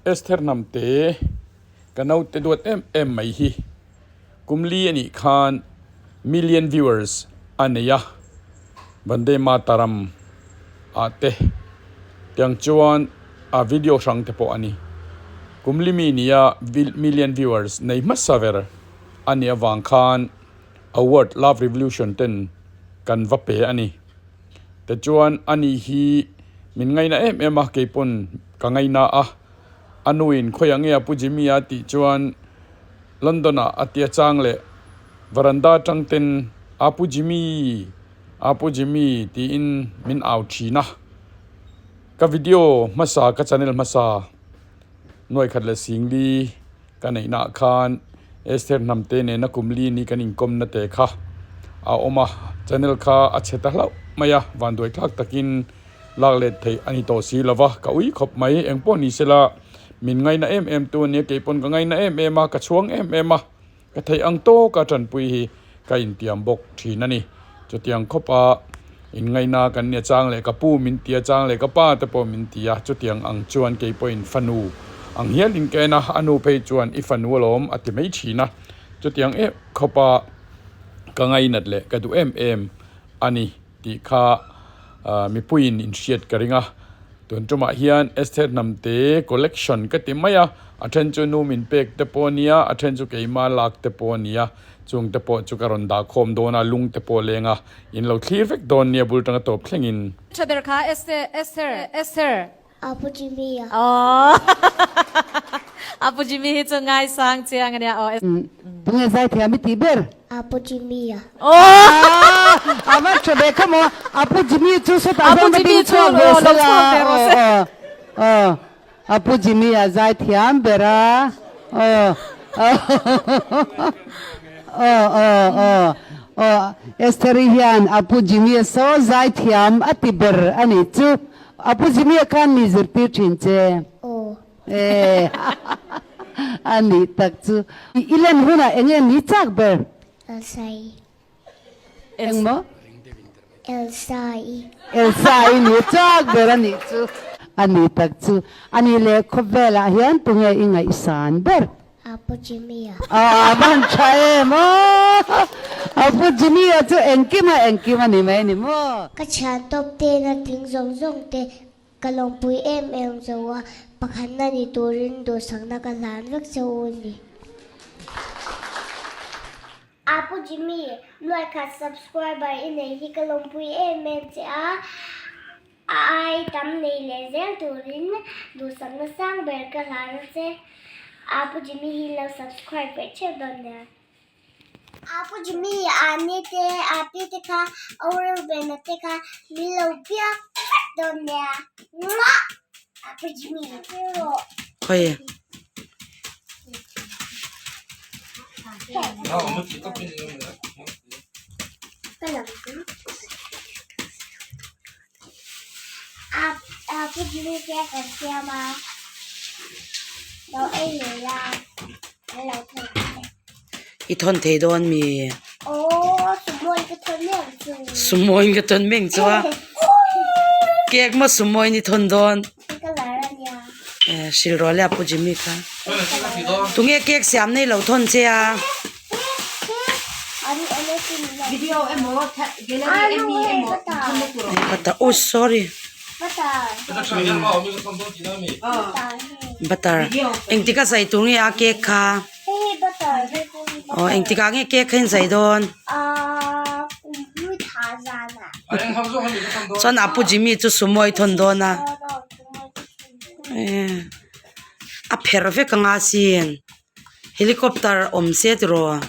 Esther Hnamte ka naute duat em em mai hi kum li a nih khan million viewers a nei a, Vande Mataram ah te tiang chuan a video hrang te pawh a ni. Kum li mi nia million viewers nei hmasa ber a nih avang khan award Love Revolution ten kan va pe a ni. Tichuan ani hi min ngaina em em a, keipawn ka ngaina a, a nuin khawiah nge a Pu Jimmy a tih chuan London ah a tia chang leh varanda atang ten a Pu Jimmy, a Pu Jimmy tiin min au thin a, ka video hmasa ka channel hmasa nuaikhat leh singli ka neihna ah khan Esther Hnamte nena kum li ni kan inkawmna te kha a awm a, channel kha a chhe ta hlauh mai a, vanduai thlak takin lak let theih a ni tawh si lo va, ka ui khawp mai, engpawh ni sela min ngaina em em tu a nia, keipawn ka ngaina em em a, ka chhuang em em a, ka theih ang tawka tanpui hi ka intiam bawk thin a ni. Chutiang khawpa inngaina kan nia chang leh ka pu min tia chang leh ka pa te pawh min ti a, chutiang ang chuan kei pawhin fanu ang hialin ka en a, a nu phei chuan i fanu alawm a ti mai thin a, chutiang em khawpa ka ngainat leh ka duh em em a ni tih kha mipuiin inhriat ka ring a. Tun tumah hian Esther Hnamte collection ka ti mai a, a then chu nu min pek te pawh a nia, a then chu keima lak te pawh a nia, chung te pawh chu ka rawn dah khawm dawn a, lung te pawh leng a, in lo thlir vek dawn nia bul tanga tawp thlengin. Tha ber kha Esther Esther Esther. Apu Jimmy a. Aww Apu Jimmy hi chu ngaisang chiang ania aw. Tunge zaithiam i tih ber? Apu Jimmy a. Aww a va tha ve kha maw Apu Jimmy chu sawtah hian va ding chhuak ve se la aw aw Apu Jimmy a zaithiam ber a aw aw aw aw aw Estheri hian Apu Jimmy a saw zaithiam a ti ber a nih chu Apu Jimmy a khan mi zirtir thin che. Aw. E a nih tak chu. I len hunah eng nge ni chak ber? Elsai. Engmaw? Elsai. Elsai ni chak ber a nih chu. A nih tak chu. A nih leh khawvelah hian tunge i ngaihsan ber? Apu Jimmy-a. A van tha em aw. Apu Jimmy-a chu engkima engkim a ni mai a ni maw? Ka thian tawp ten a tling zawng zawng te Ka lawmpui em em zo a, pakhatna ni turin duhsakna ka hlan vek che u ni. Apu Jimmy, nuaikhat subscriber i nei hi ka lawmpui em em che a, a ai tam nei leh zel turin duhsakna sang ber ka hlan a che. Apu Jimmy hi lo subscribe ve theuh dawn nia. Apu Jimmy a ni te a pi te kha Aurel Bena te kha min lo biak vek dawn nia Muah Apu Jimmy Khawi Apu Jimmy te kan siam a lo ei leh la an lo thawn ang che. I thawn thei dawn mi? Aw, sumawi ka thawn meng chu. Sumawi ka thawn meng chu a. Cake maw sumawi ni thawn dawn? Ka lar a nia. Eh, hrilh rawh le a Pu Jimmy kha. Tunge cake siam nei lo thawn che a? Video emaw gallery emi emaw thawn na tur awm. Butter, oh sorry. Butter. Engtik a zai tur nge a cake kha? Aw engtikah nge cake kha in zai dawn? Chuan Apu Jimmy chu sumo i thawn dawn a. A pherh vek anga sin. Helicopter awm se tiraw?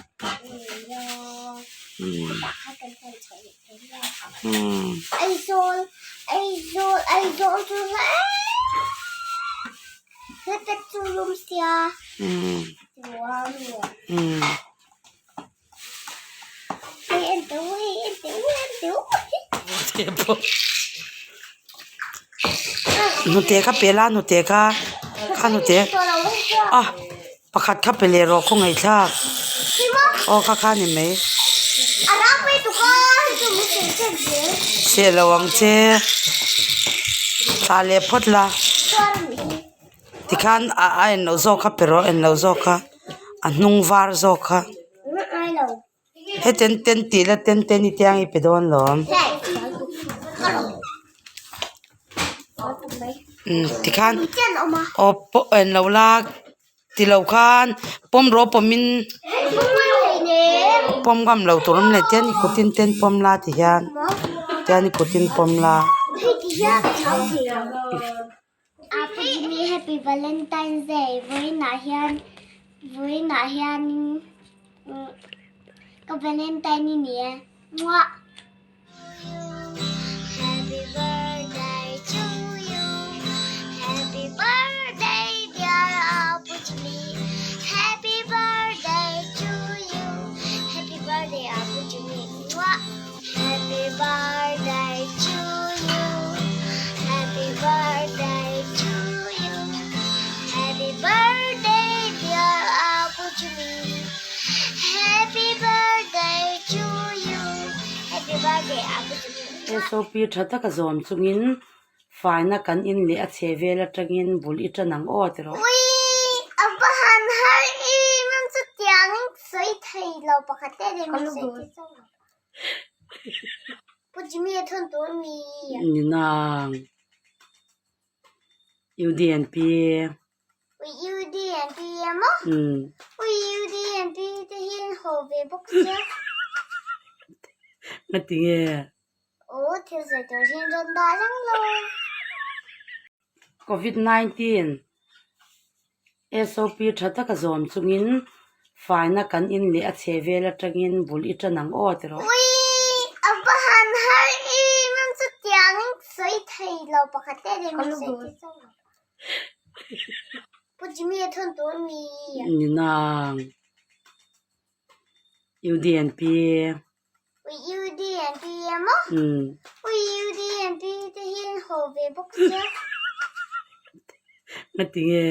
Hnute kha pe la hnute kha kha hnute a pakhat kha pe leh rawh khawngaih thlak aw kha kha ni mai seh lo ang che thlah leh phawt la. Tikhan a a en loh zawk kha pe rawh en loh zawk kha a hnung var zawk kha. Heten ten tih la ten ten i tiang i pe dawn lawm. Umm tikhan aw pawh en lo la ti lo khan pawm rawh pawmin pawm ngam lo tur awm leh tian i kutin ten pawm la ti hian tian i kutin pawm la. Happy Valentine's Day vawiinah hian vawiinah hianin ka Valentine i ni e muah. Happy birthday to you Happy birthday dear Apu Jimmy Happy birthday to you Happy birthday Apu Jimmy muah. Happy birthday to you Happy birthday to you Happy birthday dear Apu Jimmy Happy birthday to you Happy birthday Apu Jimmy SOP tha taka zawm chungin faina kan in leh a chhe vel atangin bul i tan ang aw ti rawh. Ui a va han har em em chu tiangin sawi thei lo pakhat te leh min sawi thei chauh lo. Pu Jimmy a thawn tur mi. Ni nang. UDNP. Ui UDNP emaw? Umm. Ui UDNP te hi an haw ve bawk sia. Ngati nge? Aw thil sawi tur hian rawn dah reng lo. Covid 19 SOP tha taka zawm chungin faina kan in leh a chhe vel atangin bul i tan ang aw ti rawh. Ui a va han har em em chu tiangin sawi thei lo pakhat te leh min sawi thei chauh lo. Pu Jimmy a thawn tur mi. Ni nang. UDNP. Ui UDNP emaw? Umm. Ui UDNP te hi an haw ve bawk sia. Ngati nge?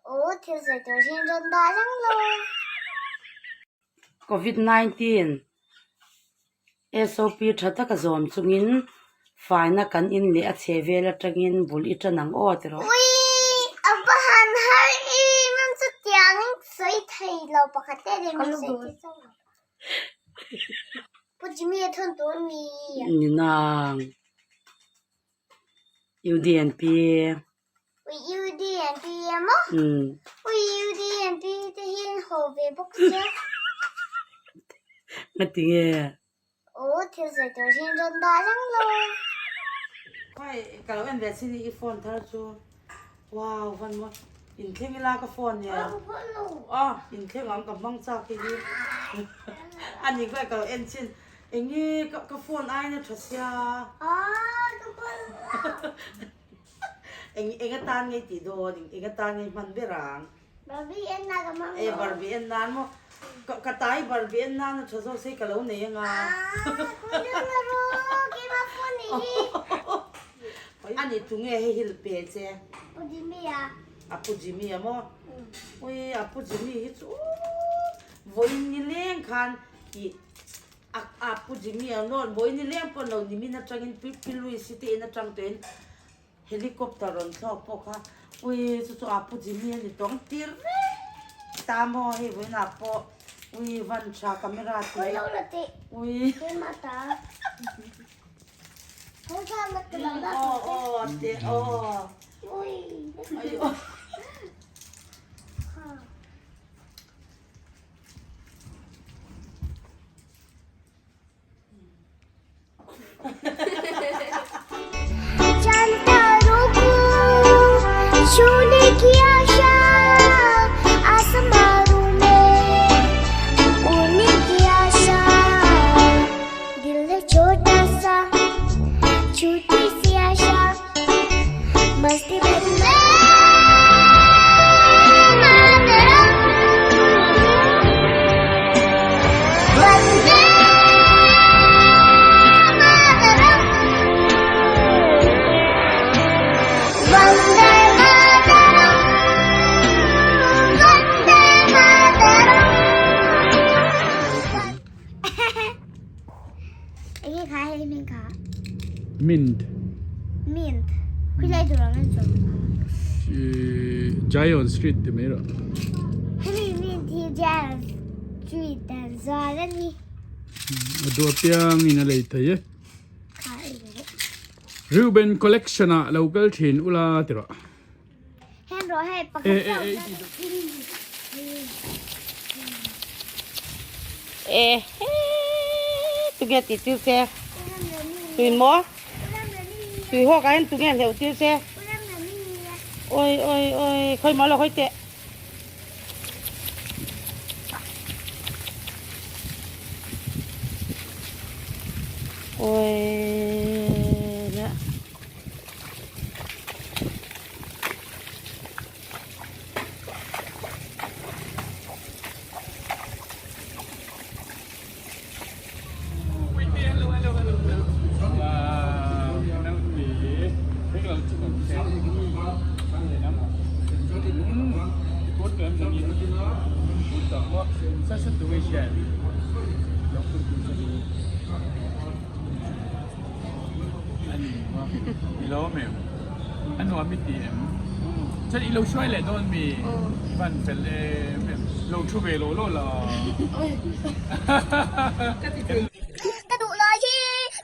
Aw thil sawi tur hian rawn dah reng lo. Covid 19 SOP tha taka zawm chungin faina kan in leh a chhe vel atangin bul i tan ang aw ti rawh. Ui a va han har em em chu tiangin sawi thei lo pakhat te leh min sawi thei chauh lo. Pu Jimmy a thawn tur mi. Ni nang. UDNP. Ui UDNP emaw? Umm. Ui UDNP te hi an haw ve bawk sia. Ngati nge? Aw thil sawi tur hian rawn dah reng lo. Khawi ka lo en ve chin i phone thar chu wow van maw inthleng ila ka phone nen a inthleng ang ka hmang chak hi hi ani khawi ka lo en chin enge ka phone aiin a tha sia eng eng atan ngei tih dawn eng atan ngei hman ber ang. Barbie en na ka hmang E Barbie en nan maw ka ka tai Barbie en nan a tha zawk sei ka lo nei anga. Ani tunge hei hi pe che. Pu Jimmy a. A Pu Jimmy a maw. Ui a Pu Jimmy hi chu vawiin ni leng khan i a a Pu Jimmy a nawn vawiin ni leng pawh lo nimin atangin Pi Pi Louis te in atang tawhin Helicopter rawn thlawk pawh kha ui chu chu a pu Jimmy a ni tawng tir reng ta maw hei vawiinah pawh ui van tha camera te ui aw aw te aw aw. Mint. Mint. Khulai tur ang an sawi. Ih. Gion Street ti mai rawh. Hemi min hi Gion Street an zuar a ni. A duh apiangin a lei thei e. Reuben Collection ah lo kal thin ula ti rawh. Hen rawh hei pakhat chauh E he tunge tih tir che tuin maw tui hawk ah hian tunge hleuh tir che oi oi oi khawi maw lo khawi teh. Oi le. I lo em em? A nuam i ti em? Chuan i lo hruai leh dawn mi? I van fel em em? Lo thu ve lo lo la. Ka duh lai hi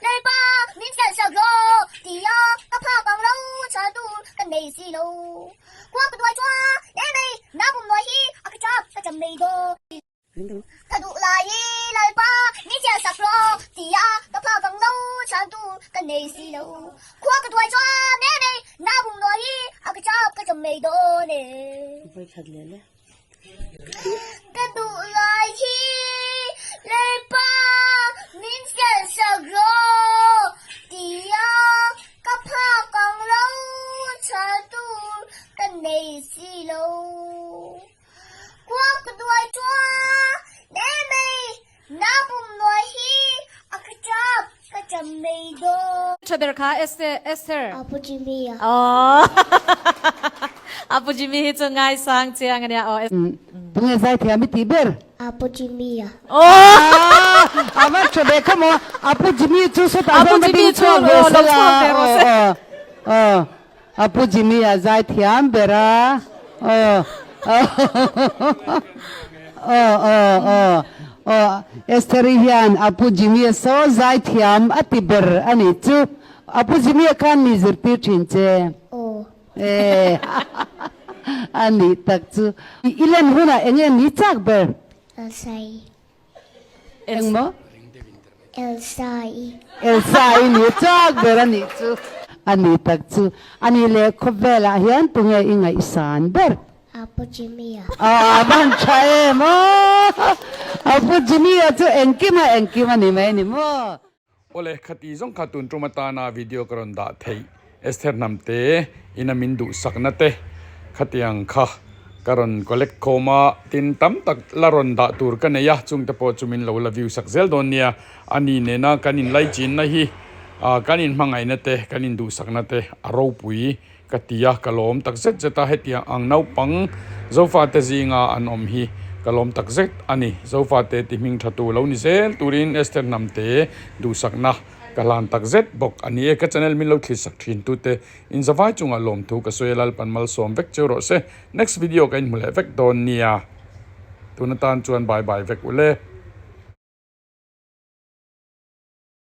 Lalpa min fel sak rawh tia ka phak ang lo chhan tur ka nei si lo. Khua ka duai chuan leh mai na bum nawi hi a ka chak ka cham mai dawn. Ka duh lai hi Lalpa min chiah sak rawh tia ka phak ang lo chhan tur ka nei si lo. Khua ka duai chuan mai mai na bum nawi hi a ka chak ka cham mai dawn e. Ka duh lai hi Lalpa min sial sak rawh tia ka phak ang lo chhan tur ka nei si lo. Khua ka duai chuan ne mai na bum nuai hi a ka chap ka cham mai dawn. Tha ber kha Esther. Apu Jimmy a. Aww Apu Jimmy hi chu ngaisang chiang ania aw. Tunge zaithiam i tih ber? Apu Jimmy a. Aww a va tha ve kha maw Apu Jimmy chu sawtah hian va ding chhuak ve sela aw aw Apu Jimmy a zaithiam ber a aw aw aw aw aw Estheri hian Apu Jimmy a saw zaithiam a ti ber a nih chu Apu Jimmy a khan mi zirtir thin che Aw e a nih tak chu i len hunah eng nge ni chak ber? Elsai. Engmaw? Elsa-i. Elsa-i ni chak ber a nih chu. A ni tak chu. A nih leh khawvelah hian tunge i ngaihsan ber? Apu Jimmy-a. Aw a van tha em aw. Apu Jimmy-a chu engkima engkim a ni mai a ni maw? Awle, khati zawng kha tun tum atana video ka rawn dah theih Esther Hnamte ina min duhsakna te khatiang kha ka rawn collect khawm a, tin tam tak la rawn dah tur ka nei a, chungte pawh chu min lo la view sak zel dawn nia. Ani nena kan inlaichinna hi kan inhmangaihna te, kan induhsakna te a ropui Ka ti a, ka lawm tak zet zet a, hetiang ang naupang Zofate zinga an awm hi ka lawm tak zet a ni. Zofate ti hming tha tu lo ni zel turin Esther Hnamte duhsakna ka hlan tak zet bawk a ni e. Ka channel min lo thlisak thin tute in zavai chungah lawmthu ka sawi a, Lalpan malsawm vek cheu rawh se. Next video ka inhmu leh vek dawn nia. Tun atan chuan bye bye vek ule.